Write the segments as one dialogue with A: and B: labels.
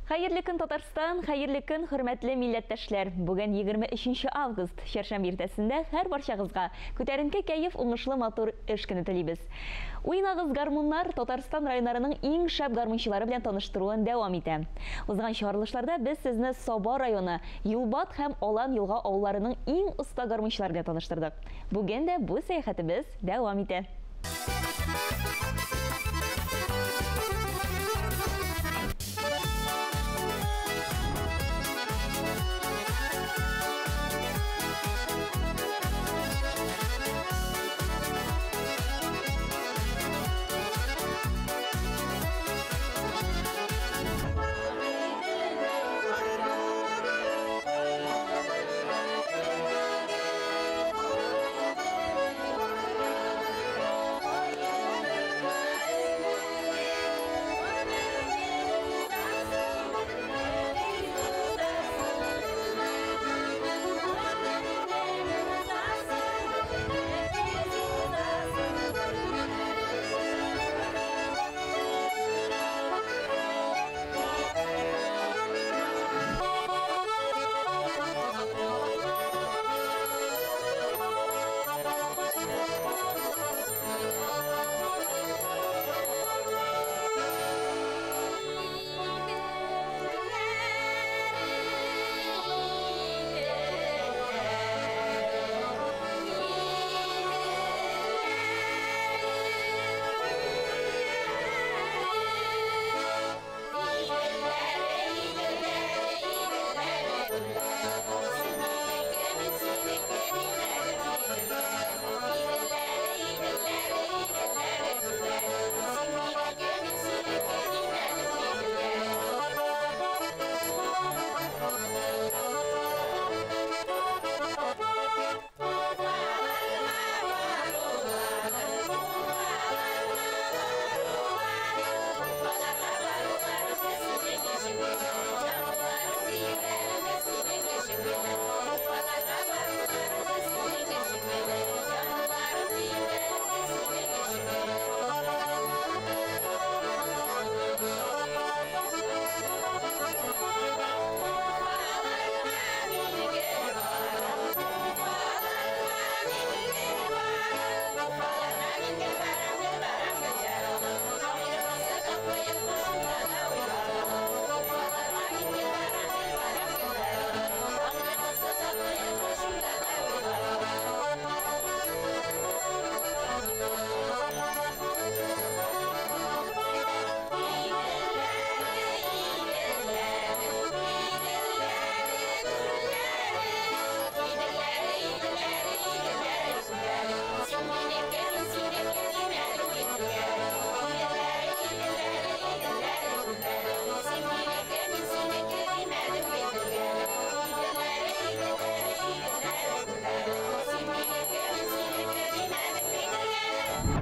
A: Хәерле көн, Татарстан, хәерле көн, хөрмәтле милләттәшләр. Бүген 23 август, чәршәмбе иртәсендә һәр барчагызга күтәренке кәеф, уңышлы матур эш көне телибез. Уйнагыз гармуннар Татарстан районнарының иң шәп гармунчылары белән таныштыруын дәвам итә. Узган чыгарылышларда без сезне Саба районы, Юлбат һәм Алан Елга авылларының иң оста гармунчылары белән таныштырдык. Бүген дә бу сәяхәтебез дәвам итә.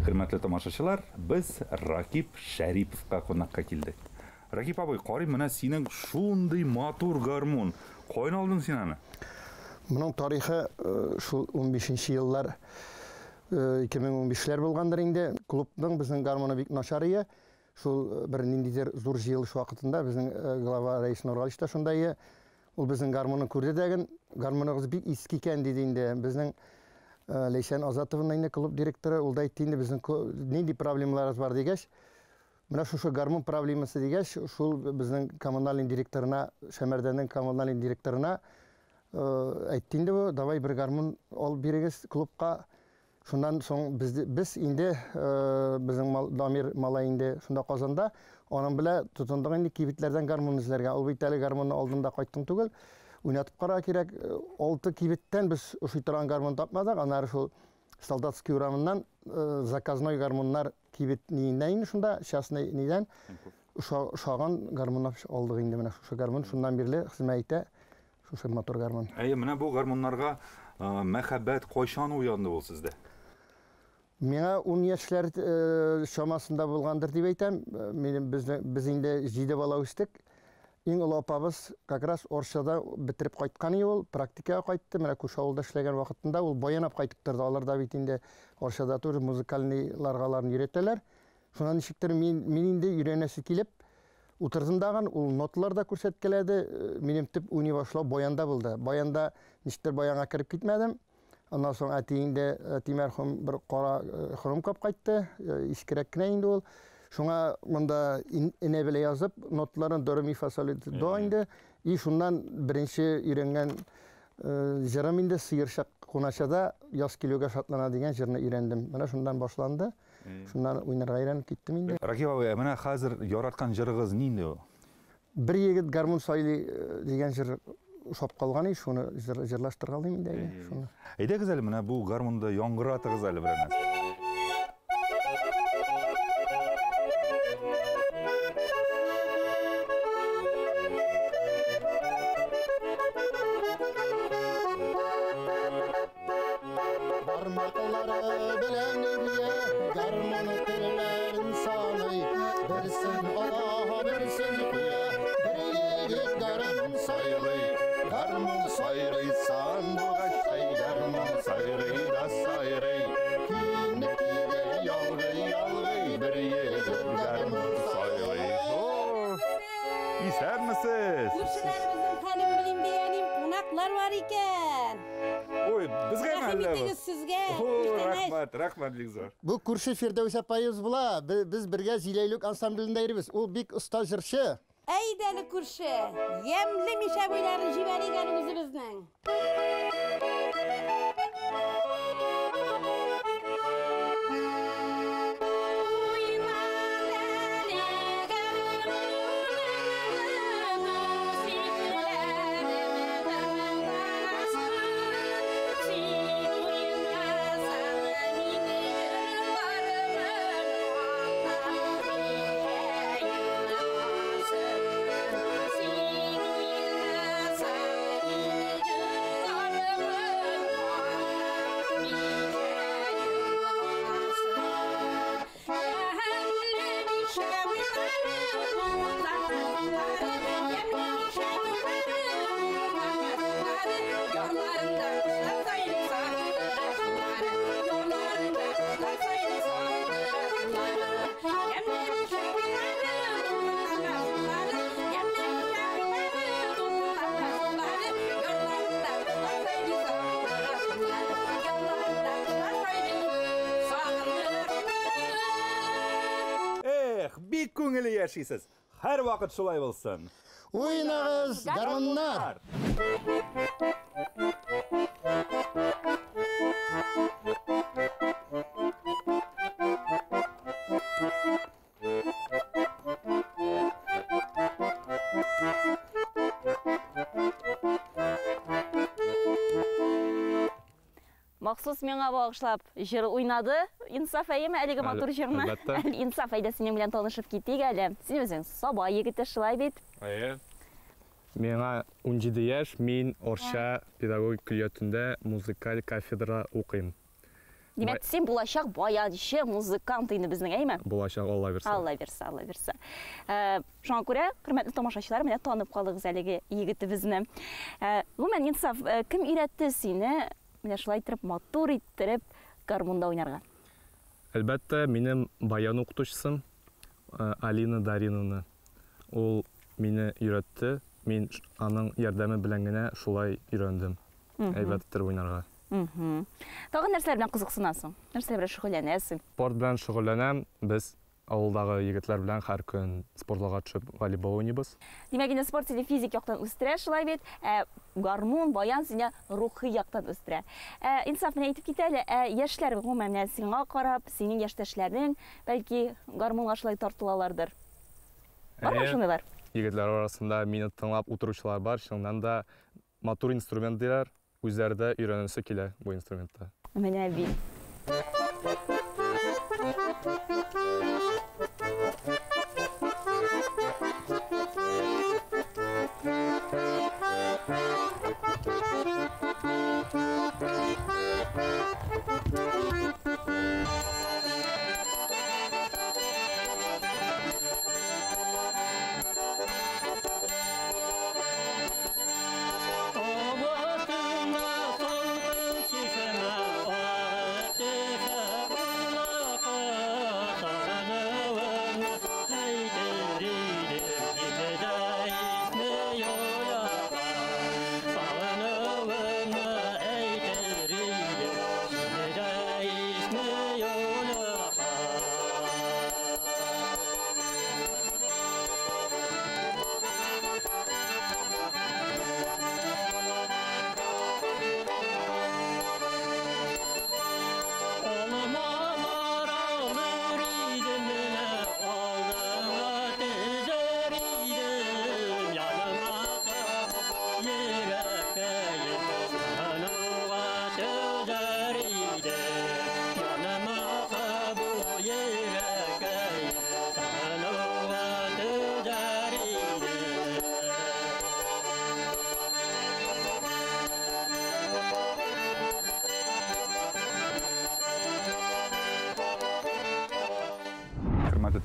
B: Хөрмәтле тамашачылар, без Ракип Шәриповка кунакка килдек. Ракип абый, карыйм, менә синең шундый матур гармун. Каян алдың син аны?
C: Моның тарихы шул 15 еллар, 2015ләр булгандыр инде. Клубның безнең гармуны бик начар ие. Шул бер ниндидер зур җыелыш вакытында безнең глава Рәис Нургалич та шунда ие. Ул безнең гармунны күрде дәген, гармуныгыз бик иске икән, диде инде. Безнең Ләйсән Азатовна инде клуб директоры, ул да әйтте инде, безнең нинди проблемаларыбыз бар дигәч, менә шушы гармун проблемасы дигәч, шул безнең коммунальный директорына, Шәмәрдәннең коммунальный директорына әйтте инде бу, давай бер гармун алып бирегез клубка. Шуннан соң без, без инде безнең мал, Дамир малай инде шунда Казанда, аның белән тотындык инде кибетләрдән гармун эзләргә. Ул бит әле гармунны алдым да кайттым түгел. Уйнатып карарга кирәк. Алты кибеттән без ошый торган гармун тапмадык. Аннары шул Солдатский урамыннан заказной гармуннар кибет ниеннән инде шунда, частный нидән ошаган гармуннар алдык инде менә шушы гармун. Шуннан бирле хезмәт итә. Шушы матур гармун.
B: Әйе, менә бу гармуннарга мәхәббәт кайчан уянды ул сездә?
C: Миңа 10 яшьләр чамасында булгандыр дип әйтәм. Минем безне без инде 7 бала үстек. Иң олы апабыз как раз Орчада бетереп кайткан иде ул, практикага кайтты. Менә күрше авылда эшләгән вакытында ул баянап кайтып торды. Алар да бит инде Орчада тоже музыкальныйларга аларны өйрәтәләр. Шуннан ничектер мин, мин инде өйрәнәсе килеп, Утырдым дагын, ул ноталар да күрсәткәләде. Минем төп уйный башлау баянда булды. Баянда ничектер баянга кереп китмәдем. Аннан соң әти инде, әти мәрхүм бер кара хромка алып кайтты, искерәк кенә инде ул. Шуңа монда энә белән язып, ноталарын до, ре, ми, фа, соль, до инде. И шуннан беренче өйрәнгән җырым инде Сыерчык куначада яз килүгә шатлана дигән җырны өйрәндем. Менә шуннан башланды. Шуннан уйнарга өйрәнеп киттем инде.
B: Ракип абый, ә менә хәзер яраткан җырыгыз нинди ул?
C: Бер егет гармун сайлый дигән җыр ошап калган, шуны җырлаштыргалыйм инде, әйе, шуны.
B: Әйдәгез әле менә бу гармунда яңгыратыгыз әле берәр нәрсә.
C: Бармаклары белән үргә гармун телләрен саный, берсен ала, берсен куя, бер егет гармун сайлый, гармун сайрый сандугачтай, гармун сайрый да сайрый, киенеп кигә ялгый ялгый, бер егет гармун сайлый.
B: О, исәнмесез!
D: Күршеләребезнең хәлен белим дигәнем, кунаклар бар икән.
B: Ой, безгә
D: Рәхим
B: мәллә бу?
D: итегез сезгә.
B: О,
D: Күчтәнәч.
B: рәхмәт, рәхмәт бик зур.
C: Бу күрше Фирдәүс апаебыз була. Без бергә Зиләйлүк ансамблендә йөрибез. Ул бик оста җырчы.
D: Әйдә әле күрше, ямьле мишә буйларын җибәрик әле үзебезнең.
B: Эх, бик күңелле яшисез. Һәр вакыт шулай булсын.
C: Уйнагыз, гармуннар!
A: Махсус миңа багышлап җыр уйнады. Инсаф, әйеме, әлеге матур җырны?
E: Әлбәттә.
A: Инсаф, әйдә синең белән танышып китик әле. Син үзең Саба егете, шулай бит?
E: Әйе. Миңа 17 яшь, мин Орча педагогик көллиятендә музыкаль кафедра укыйм.
A: Димәк, син булачак баянчы, музыкант инде безнең, әйме?
E: Булачак, Алла бирсә.
A: Алла бирсә, Алла бирсә. Шуңа күрә, хөрмәтле тамашачылар, менә танып калдыгыз әлеге егетебезне. Гомумән, Инсаф, кем өйрәтте сине менә шулай иттереп, матур иттереп гармунда уйнарга?
E: Әлбәттә, минем баян укытучысым, Алина Дариновна. Ул мине өйрәтте. Мин аның ярдәме белән генә шулай өйрәндем. Әйбәт иттереп уйнарга.
A: Тагын нәрсәләр белән кызыксынасың? Нәрсәләр белән шөгыльләнәсең?
E: Спорт белән шөгыльләнәм. Без авылдагы егетләр белән һәр көн спортларга төшеп волейбол уйныйбыз.
A: Димәк, инде спорт сине физик яктан үстерә, шулай бит? Ә гармун, баян сине рухи яктан үстерә. Инсаф, менә әйтеп кит әле, ә яшьләр гомумән менә сиңа карап, синең яшьтәшләрең бәлки гармунга шулай тартылалардыр. Бармы
E: Әйе.
A: шундыйлар?
E: Егетләр арасында мине тыңлап утыручылар бар, чыннан да матур инструмент диләр, үзләре дә өйрәнәсе килә бу инструментта.
A: Менә бит.
F: Thank you.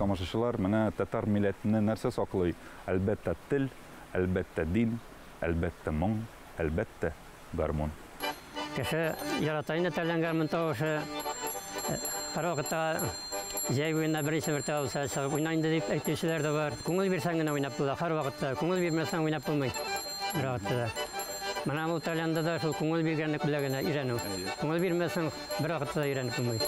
B: тамашачылар, менә татар милләтенә нәрсә саклый? Әлбәттә тел, әлбәттә дин, әлбәттә моң, әлбәттә гармун.
F: Кеше ярата инде тальян гармун тавышы. Һәрвакытта җәй буена берничә мәртәбә булса чыгып уйна инде дип әйтүчеләр дә бар. Күңел бирсәң генә уйнап була. Һәрвакытта күңел бирмәсәң уйнап булмый. Бервакытта да. Менә бу тальянда да шул күңел биргәнлек белән генә өйрәнү. Күңел бирмәсәң бервакытта да өйрәнеп булмый.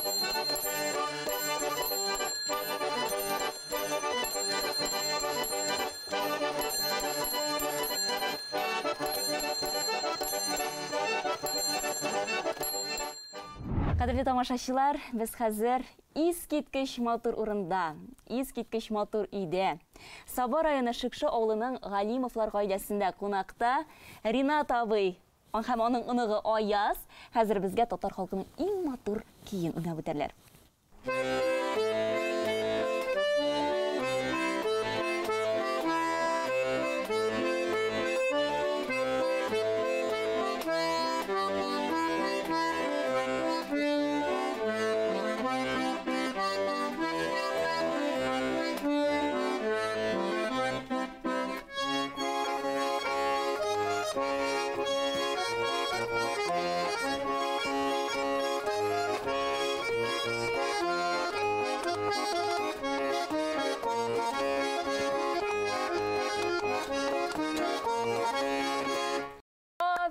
A: Кадерле тамашачылар, без хәзер искиткеч матур урында, искиткеч матур өйдә. Саба районы Шекше авылының Галимовлар гаиләсендә кунакта Ринат абый һәм аның оныгы Аяз хәзер безгә татар халкының иң матур көен уйнап үтәрләр.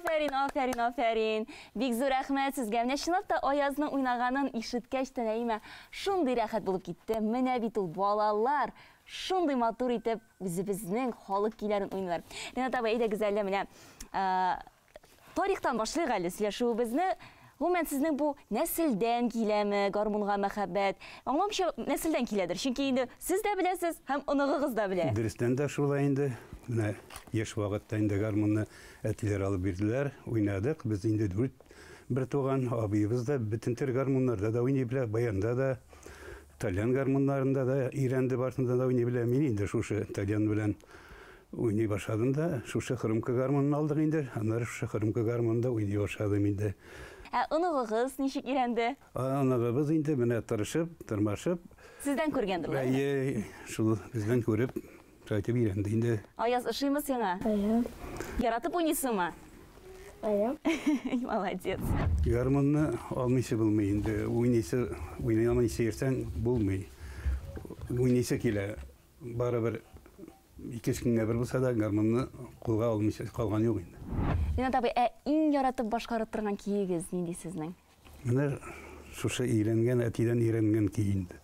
A: Афәрин, афәрин, афәрин. Бик зур рәхмәт сезгә. Менә чынлап та Аязның уйнаганын ишеткәч тә Нәимә шундый рәхәт булып китте. Менә бит ул балалар шундый матур итеп үзебезнең халык көйләрен уйныйлар. Ринат абый, әйдәгез әле менә тарихтан башлыйк әле сөйләшүебезне. Гомумән, сезнең бу нәселдән киләме гармунга мәхәббәт? Аңламыйча, нәселдән киләдер. Чөнки инде сез дә беләсез һәм оныгыгыз да белә.
G: Дөрестән дә шулай инде. Менә яшь вакытта инде гармунны әтиләр алып бирделәр, уйнадык. Без инде дүрт бер туган абыебыз да бөтен төр гармуннарда да уйный белә, баянда да, тальян гармуннарында да өйрәнде, барысында да уйный белә. Мин инде шушы тальян белән уйный башладым да, шушы хрумка гармунын алдык инде. Аннары шушы хрумка гармунында уйный башладым инде.
A: Ә оныгыгыз ничек өйрәнде?
G: Оныгыбыз инде менә тырышып, тырмашып.
A: Сездән күргәндер ул?
G: Әйе, шул бездән күреп, шайтып өйрәнде инде.
A: Аяз, ошыймы сиңа?
H: Әйе.
A: Яратып уйныйсыңмы?
H: Әйе.
A: Молодец.
G: Гармунны алмыйча булмый инде. Уйныйсы, уйный алмыйча йөрсәң булмый. Уйныйсы килә. Барыбер ике көнгә бер булса да гармунны кулга алмыйча калган юк инде.
A: Ринат абый, ә иң яратып башкарып торган көегез нинди сезнең?
G: Менә шушы өйрәнгән, әтидән өйрәнгән көй инде.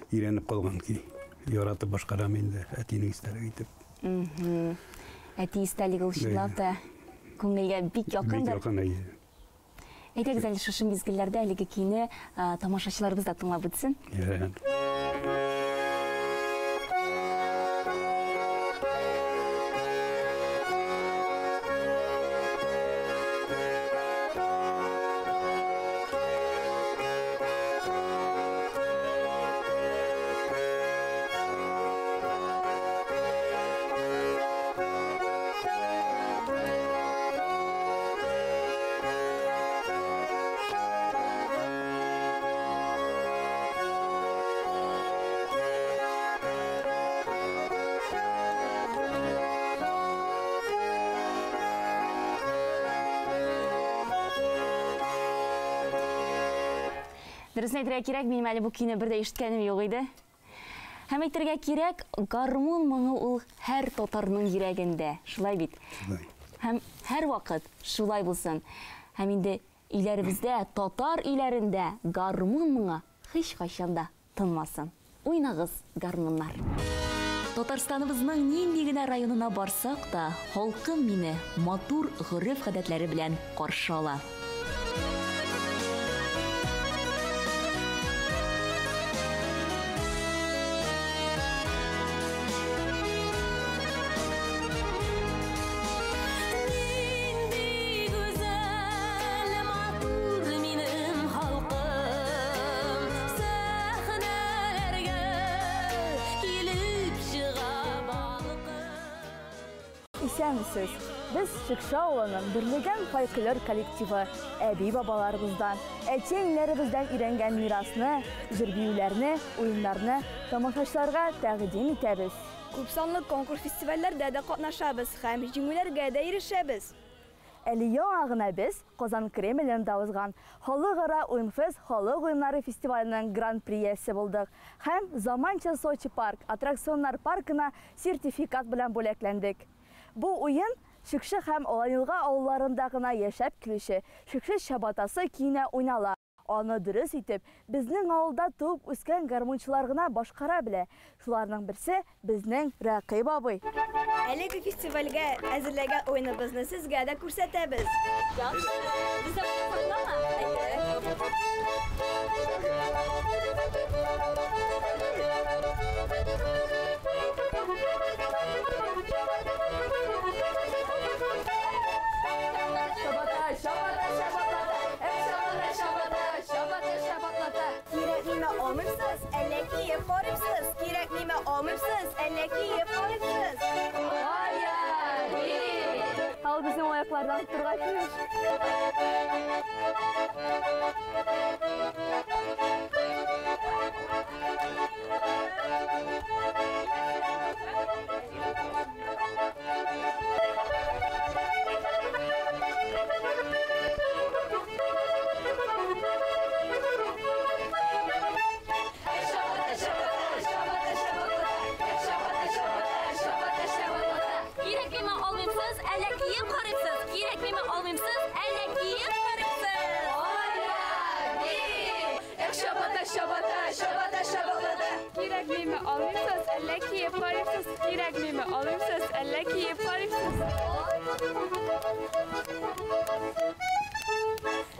G: Өйрәнеп калган көй. Яратып башкарам инде әтинең истәлеге итеп.
A: Әти истәлеге ул чынлап та күңелгә бик якындыр.
G: Бик якын, әйе.
A: Әйдәгез әле шушы мизгелләрдә әлеге көйне тамашачыларыбыз да тыңлап үтсен.
G: Ярар.
A: Дөресен әйтергә кирәк, минем әле бу көйне бер дә ишеткәнем юк иде. Һәм әйтергә кирәк, гармун моңы ул һәр татарның йөрәгендә. Шулай бит.
G: Шулай.
A: Һәм һәр вакыт шулай булсын. Һәм инде өйләребездә, татар өйләрендә гармун моңы һич кайчан да тынмасын. Уйнагыз, гармуннар. Татарстаныбызның нинди генә районына барсак та, халкым мине матур гореф-гадәтләре белән каршы ала. Исәнмесез.
H: Без Шекше авылының Берлегән фольклор коллективы әби-бабаларыбыздан, әти-әниләребездән өйрәнгән мирасны, җыр-биюләрне, уеннарны тамашачыларга тәкъдим итәбез.
I: Күпсанлы конкурс-фестивальләрдә дә катнашабыз һәм җиңүләргә дә ирешәбез.
H: Әле яңа гына без Казан Кремлендә узган Халыкара Уенфест халык уеннары фестиваленең гран-при иясе булдык һәм заманча Сочи парк аттракционнар паркына сертификат белән бүләкләндек. Бу уен Шекше һәм Алан-Елга авылларында гына яшәп килүче Шекше чабатасы көенә уйнала. Аны дөрес итеп, безнең авылда туып үскән гармунчылар гына башкара белә. Шуларның берсе безнең Рәкыйп абый.
I: Әлеге фестивальгә әзерләгән уеныбызны сезгә дә күрсәтәбез.
A: Яхшы. Бездә сакламы? Әйе.
I: Чабата, чабата, чабатлата, эх, чабата, чабата, чабата, чабатлата. Кирәкмиме алмыйсыз, әллә киеп карыйсыз? Кирәкмиме алмыйсыз, әллә киеп карыйсыз?
H: Ал безнең аяклардан тотырга тиеш.
A: Кирәкмиме алмыйсыз, әллә киеп карыйсыз? Кирәкмиме алмыйсыз, әллә киеп карыйсыз?
I: Эх, чабата, чабата, чабата, чабатлата.
J: Кирәкмиме алмыйсыз, әллә киеп карыйсыз? Кирәкмиме алмыйсыз, әллә киеп карыйсыз?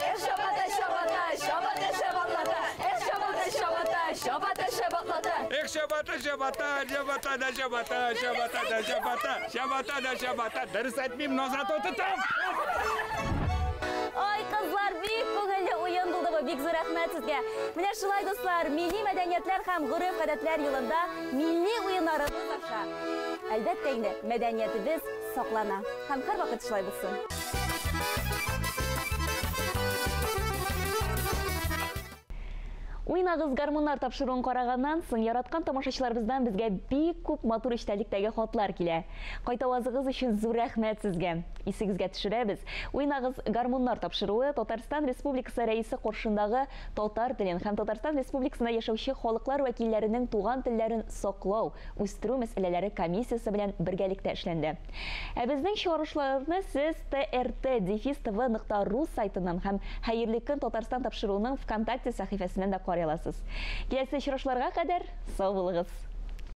I: Эх, чабата, чабата, чабата, чабатлата. Эх, чабата, чабата, чабата, чабатлата.
K: Эх, чабата, чабата, чабата да чабата, чабата да чабата, чабата да чабата. Дөрес әйтмим, назад тотам.
A: Ай, кызлар, бик күңелле уен булды бу. Бик зур рәхмәт сезгә. Менә шулай, дуслар, милли мәдәниятләр һәм гореф-гадәтләр елында милли уеннарыбыз аша. Әлбәттә инде, мәдәниятебез саклана. Һәм һәрвакыт шулай булсын. Уйнагыз гармуннар тапшыруын караганнан соң яраткан тамашачыларыбыздан безгә бик күп матур эчтәлектәге хатлар килә. Кайтавазыгыз өчен зур рәхмәт сезгә. Исегезгә төшерәбез. Уйнагыз гармуннар тапшыруы Татарстан Республикасы Рәисе каршындагы татар телен һәм Татарстан Республикасында яшәүче халыклар вәкилләренең туган телләрен саклау, үстерү мәсьәләләре комиссиясе белән бергәлектә эшләнде. Ә безнең чыгарышларны сез trt-tv.ru сайтыннан һәм Хәерле көн Татарстан тапшыруының ВКонтакте сәхифәсеннән дә карый аласыз. Киләсе очрашуларга кадәр сау булыгыз.